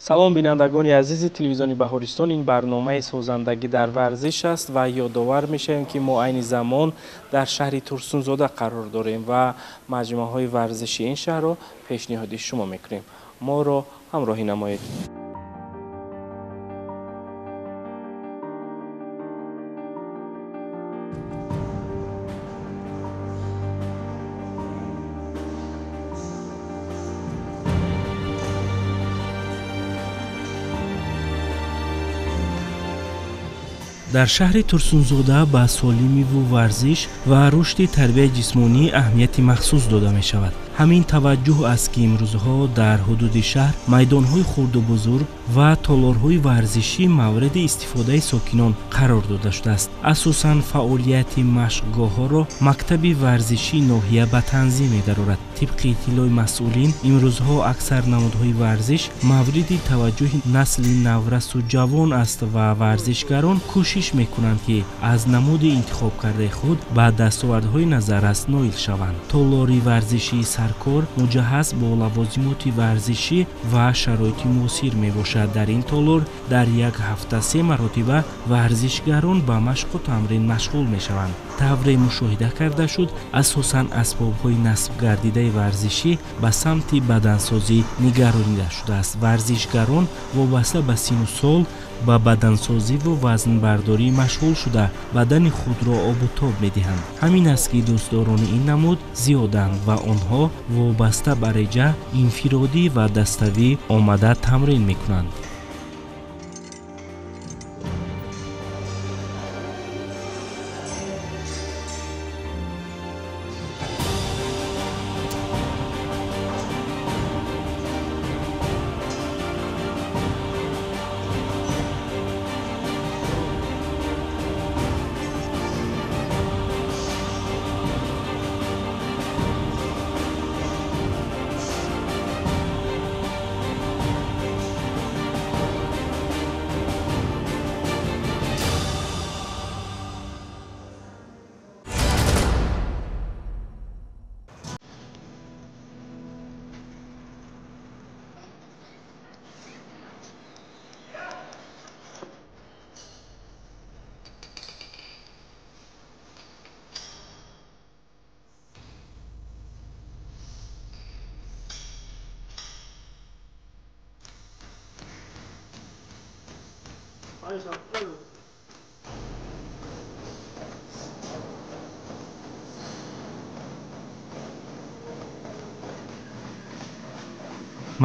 Салом, бинандагони азизи телевизиони Баҳористон. Ин барномаи созандагӣ дар варзиш аст ва ёдовар мешавем, ки мо айни замон дар шаҳри Турсунзода қарор дорем ва маҷмӯаҳои варзиши ин шаҳрро пешниҳоди шумо мекунем. Моро ҳамроҳӣ намоед. Дар шаҳри Турсунзода ба солимиву варзиш ва рушди тарбияи ҷисмонӣ аҳамияти махсус дода мешавад. Ҳамин таваҷҷӯҳ аст, ки имрӯзҳо дар ҳудуди шаҳр майдонҳои хурду бузург ва толорҳои варзишӣ мавриди истифодаи сокинон қарор дода шудааст. Асосан фаъолияти машқгоҳҳоро мактаби варзишии ноҳия ба танзим медарорад. Тибқи иттилои масъулин, имрӯзҳо аксар намудҳои варзиш мавриди таваҷҷӯҳи насли наврасу ҷавон аст ва варзишгарон кӯшиш мекунанд, ки аз намуди интихобкардаи худ ба дастовардҳои назаррас ноил шаванд. Толори варзишии Саркор муҷаҳҳаз бо лавозимоти варзишӣ ва шароити муосир мебошад. Дар ин толор дар як ҳафта се маротиба варзишгарон ба машқу тамрин машғул мешаванд. Тавре мушоҳида карда шуд, асосан асбобҳои насбгардидаи варзишӣ ба самти бадансозӣ нигаронида шудааст. Варзишгарон вобаста ба сину сол ба бадансозиву вазнбардорӣ машғул шуда, бадани худро обутоб медиҳанд. Ҳамин аст, ки дӯстдорони ин намуд зиёданд ва онҳо вобаста ба реҷа инфиродӣ ва даставӣ омада тамрин мекунанд.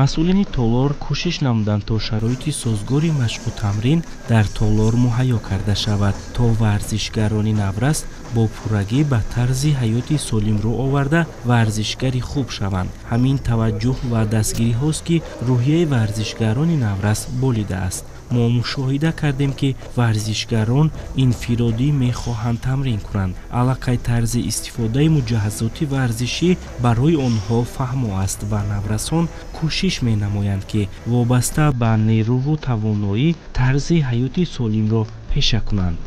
Масъулини толор кӯшиш намуданд, то шароити созгори машқу тамрин дар толор муҳайё карда шавад, то варзишгарони наврас бо пуррагӣ ба тарзи ҳаёти солим рӯ оварда варзишгари хуб шаванд. Ҳамин таваҷҷӯҳ ва дастгириҳост, ки рӯҳияи варзишгарони наврас болидааст. Мо мушоҳида кардем, ки варзишгарон инфиродӣ мехоҳанд тамрин кунанд. Аллакай тарзи истифодаи муҷаҳҳазоти варзишӣ барои онҳо фаҳмо аст ва наврасон кӯшиш менамоянд, ки вобаста ба нерӯву тавоноӣ тарзи ҳаёти солимро пеша кунанд.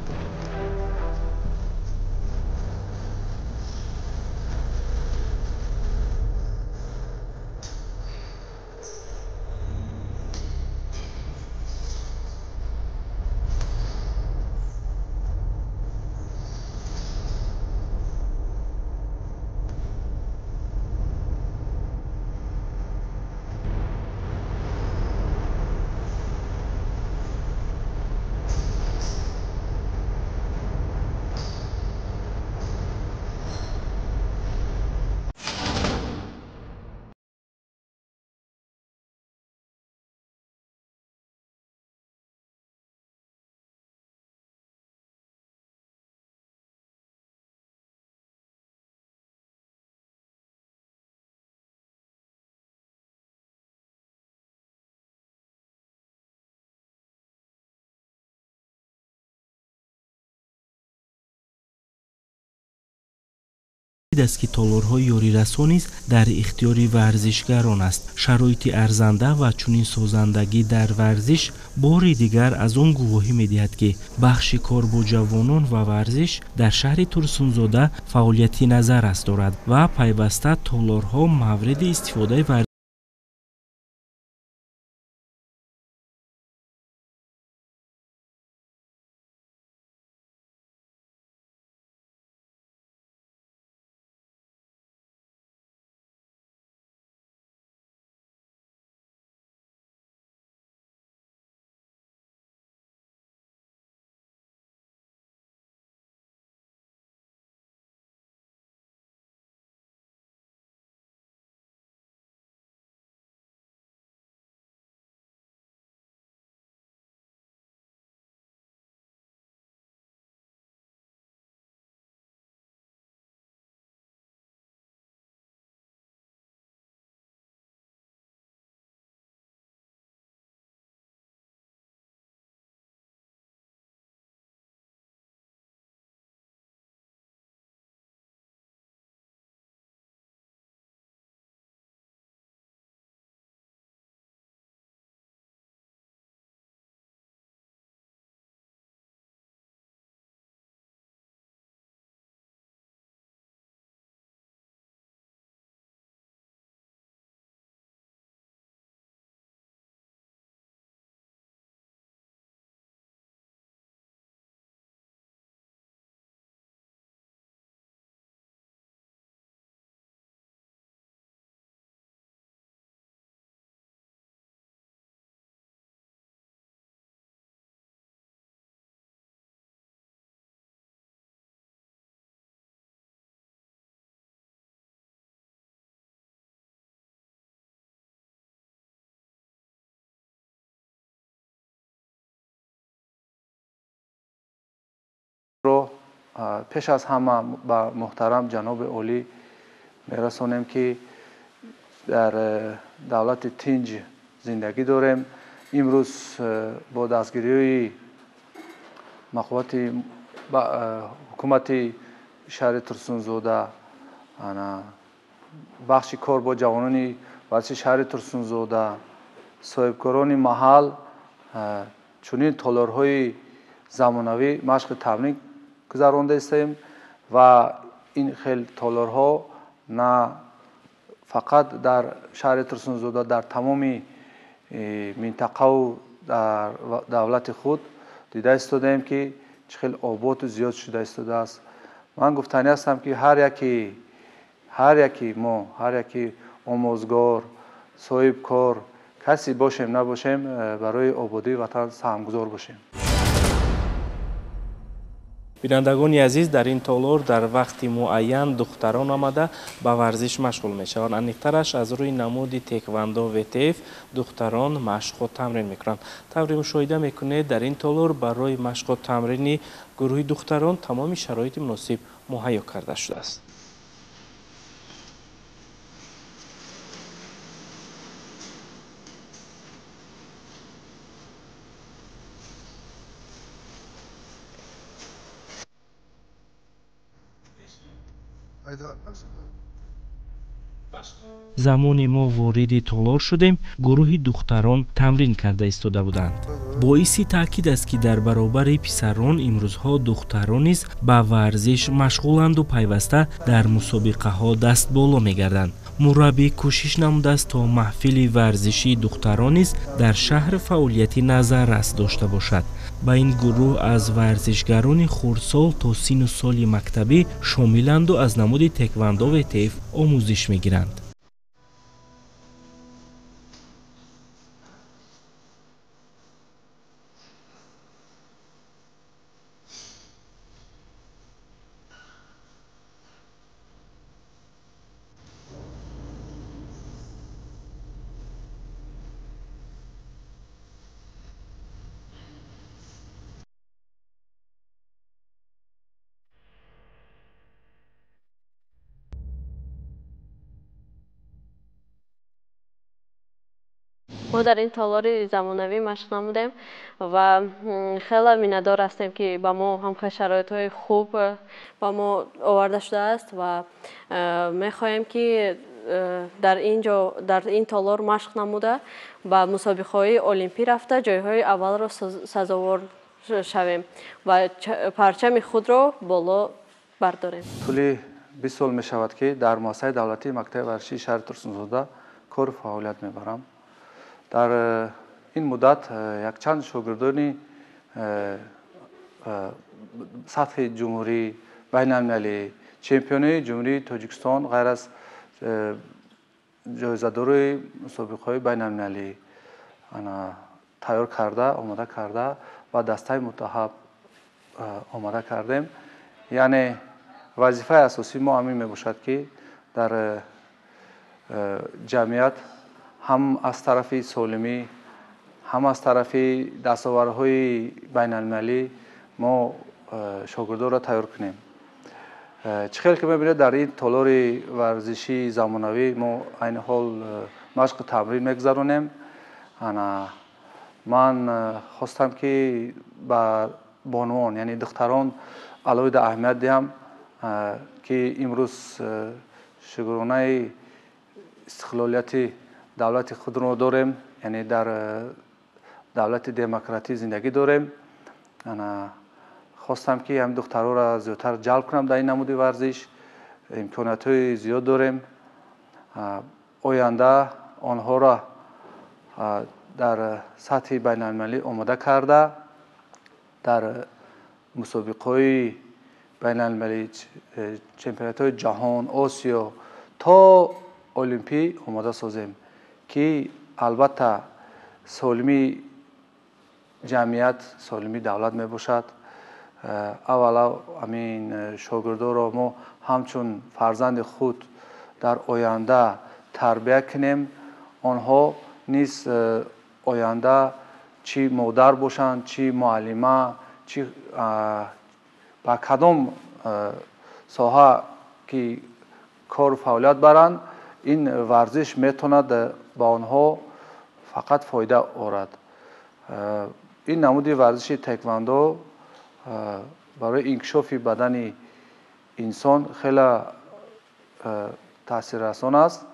Аст, ки толорҳои ёрирасон низ дар ихтиёри варзишгарон аст. Шароити арзанда ва чунин созандагӣ дар варзиш бори дигар аз он гувоҳӣ медиҳад, ки бахши кор бо ҷавонон ва варзиш дар шаҳри Турсунзода фаъолияти назаррас дорад ва пайваста толорҳо мавриди истифодаи Пеш аз ҳама ба муҳтарам ҷаноби олӣ мерасонем, ки дар давлати тинҷ зиндагӣ дорем. Имрӯз бо дастгириҳои мақомоти ҳукумати шаҳри Турсунзода, бахши кор бо ҷавонони варзиши шаҳри Турсунзода, соҳибкорони маҳал чунин толорҳои замонавӣ машқи тамрин гузаронда истем ва ин хел толорҳо на фақат дар шаҳри Турсунзода, дар тамоми минтақаву дар давлати худ дида истодаем, ки чӣ хел оботу зиёд шуда истодааст. Ман гуфтанӣ ҳастам, ки ҳар яки мо, ҳар яки омӯзгор, соҳибкор, касе бошем набошем, барои ободии ватан саҳмгузор бошем. Бинандагони азиз, дар ин толор дар вақти муайян духтарон омада ба варзиш машғул мешаванд. Аниқтараш аз рӯи намуди теквандо ВТФ духтарон машқу тамрин мекунанд. Тавре мушоҳида мекунед, дар ин толор барои машқу тамрини гурӯҳи духтарон тамоми шароити муносиб муҳайё карда шудааст. Замоне мо вориди толор шудем, гурӯҳи духтарон тамрин карда истода буданд. Боиси таъкид аст, ки дар баробари писарон имрӯзҳо духтарон низ ба варзиш машғуланду пайваста дар мусобиқаҳо дастболо мегарданд. Мураббӣ кӯшиш намудааст, то маҳфили варзишии духтарон низ дар шаҳр фаъолияти назаррас дошта бошад. Ба ин гурӯҳ аз варзишгарони хурдсол то синну соли мактабӣ шомиланду аз намуди теквандо ВТФ омӯзиш мегиранд. Мо дар ин толори замонавӣ машқ намудем ва хеле миннатдор ҳастем, ки ба мо ҳамхел шароитҳои хуб ба мо оварда шудааст ва мехоҳем, ки дар ин ҷо, дар ин толор машқ намуда, ба мусобиқаҳои олимпӣ рафта, ҷойҳои аввалро сазовор шавем ва парчами худро боло бардорем. Тӯли 20 сол мешавад, ки дар муассисаи давлатии мактаби варзишии шаҳри Турсунзода кору фаъолият мебарам. Дар ин муддат якчанд шогирдони сатҳи ҷумҳурӣ, байналмилалӣ, чемпиони ҷумҳурии Тоҷикистон, ғайр аз ҷоизадорои мусобиқаҳои байналмилалӣ тайёр карда, омода карда ва дастаи муттаҳаб омода кардем. Яъне вазифаи асосии мо ҳамин мебошад, ки дар ҷамъият ҳам аз тарафи солимӣ, ҳам аз тарафи дастовардҳои байналмилалӣ мо шогирдонро тайёр кунем. Чӣ хел ки мебинед, дар ин толори варзишии замонавӣ мо айни ҳол машқу тамрин мегузаронем. Ман хостам, ки ба бонувон, яъне духтарон алоҳида аҳамият диҳам, ки имрӯз шукронаи истиқлолияти давлати худро дорем, яъне дар давлати демократӣ зиндагӣ дорем. Хостам, ки ҳамин духтарҳоро зиёдтар ҷалб кунам дар ин намуди варзиш. Имкониятҳои зиёд дорем. Оянда онҳоро дар сатҳи байналмилалӣ омода карда, дар мусобиқаҳои байналмилалӣ, чемпионатҳои ҷаҳон, Осиё то олимпӣ омода созем, ки албатта солимии ҷамъият, солимии давлат мебошад. Аввало ҳамин шогирдонро мо ҳамчун фарзанди худ дар оянда тарбия кунем. Онҳо низ оянда чӣ модар бошанд, чӣ муаллима, чӣ Ба кадом соҳа ки кору фаъолият баранд, ин варзиш метавонад ба онҳо фақат фоида орад. Ин намуди варзиши таеквондо барои инкишофи бадани инсон хеле таъсиррасон аст.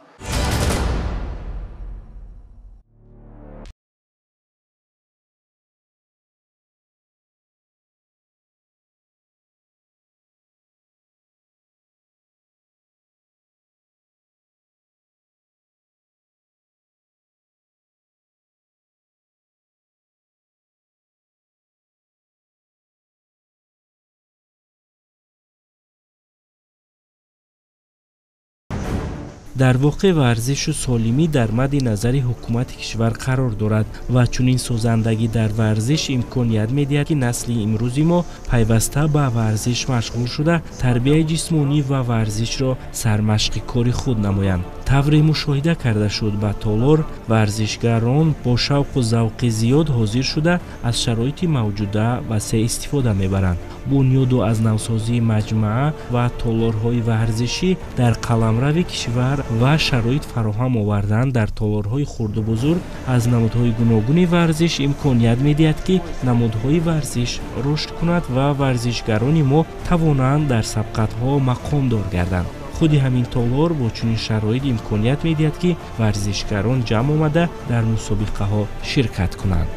Дар воқеъ варзишу солимӣ дар мадди назари ҳукумати кишвар қарор дорад ва чунин созандагӣ дар варзиш имконият медиҳад, ки насли имрӯзи мо пайваста ба варзиш машғул шуда, тарбияи ҷисмонӣ ва варзишро сармашқи кори худ намоянд. Тавре мушоҳида карда шуд, ба толор варзишгарон бо шавқу завқи зиёд ҳозир шуда, аз шароити мавҷуда васеъ истифода мебаранд. Бунёду аз навсозии маҷмаа ва толорҳои варзишӣ дар қаламрави кишвар ва шароит фароҳам овардан дар толорҳои хурду бузург аз намудҳои гуногуни варзиш имконият медиҳад, ки намудҳои варзиш рушд кунад ва варзишгарони мо тавонанд дар сабқатҳо мақомдор гарданд. Худи ҳамин толор бо чунин шароит имконият медиҳад, ки варзишгарон ҷамъ омада дар мусобиқаҳо ширкат кунанд.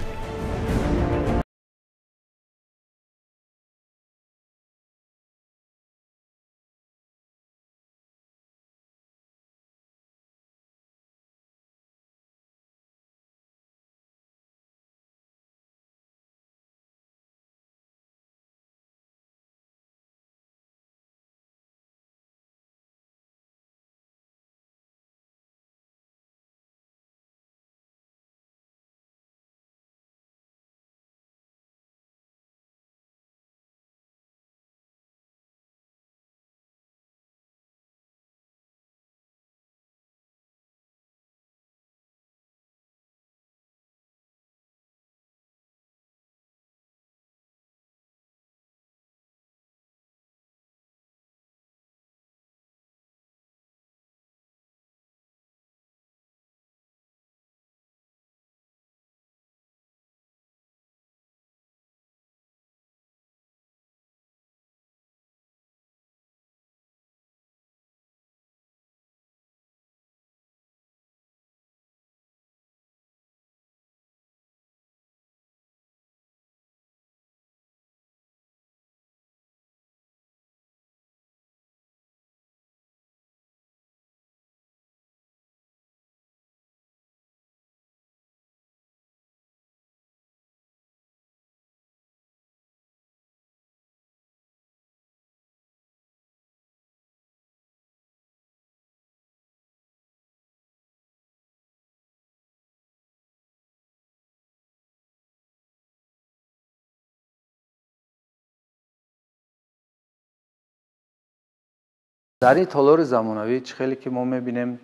Дар ин толори замонавӣ чӣ хеле ки мо мебинем,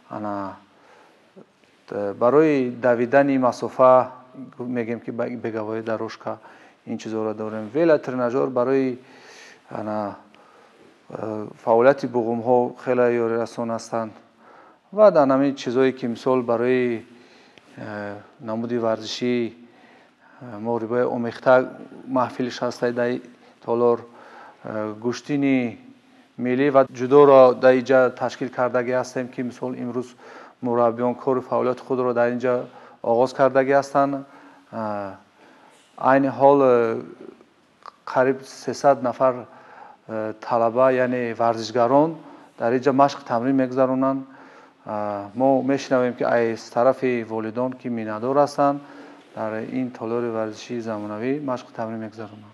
ана барои давидани масофа мегем ки беговая дорожка ин чизоро дорем. Велотренажёр барои ана фаъолияти буғумҳо хеле ёрирасон ҳастанд ва дар ҳамин чизое ки мисол барои намуди варзишӣ муҳорибаи омехта маҳфилш ҳаста дар толор, гӯштини миллӣ ва ҷудоро дар инҷа ташкил кардагӣ ҳастем, ки мисол имрӯз мураббиён кору фаъолияти худро дар инҷа оғоз кардагӣ ҳастанд. Айни ҳол қариб 300 нафар талаба, яъне варзишгарон дар инҷа машқ тамрин мегузаронанд. Мо мешунавем, ки аз тарафи волидон, ки миннатдор ҳастанд, дар ин толори варзишии замонавӣ машқу тамрин мегузаронанд.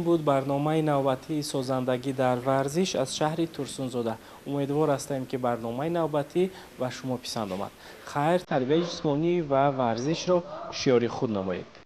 Буд барномаи навбатии «Созандагӣ дар варзиш» аз шаҳри Турсунзода. Умедвор ҳастем, ки барномаи навбатӣ ба шумо писанд омад. Хайр, тарбияи ҷисмонӣ ва варзишро шиёри худ намоед.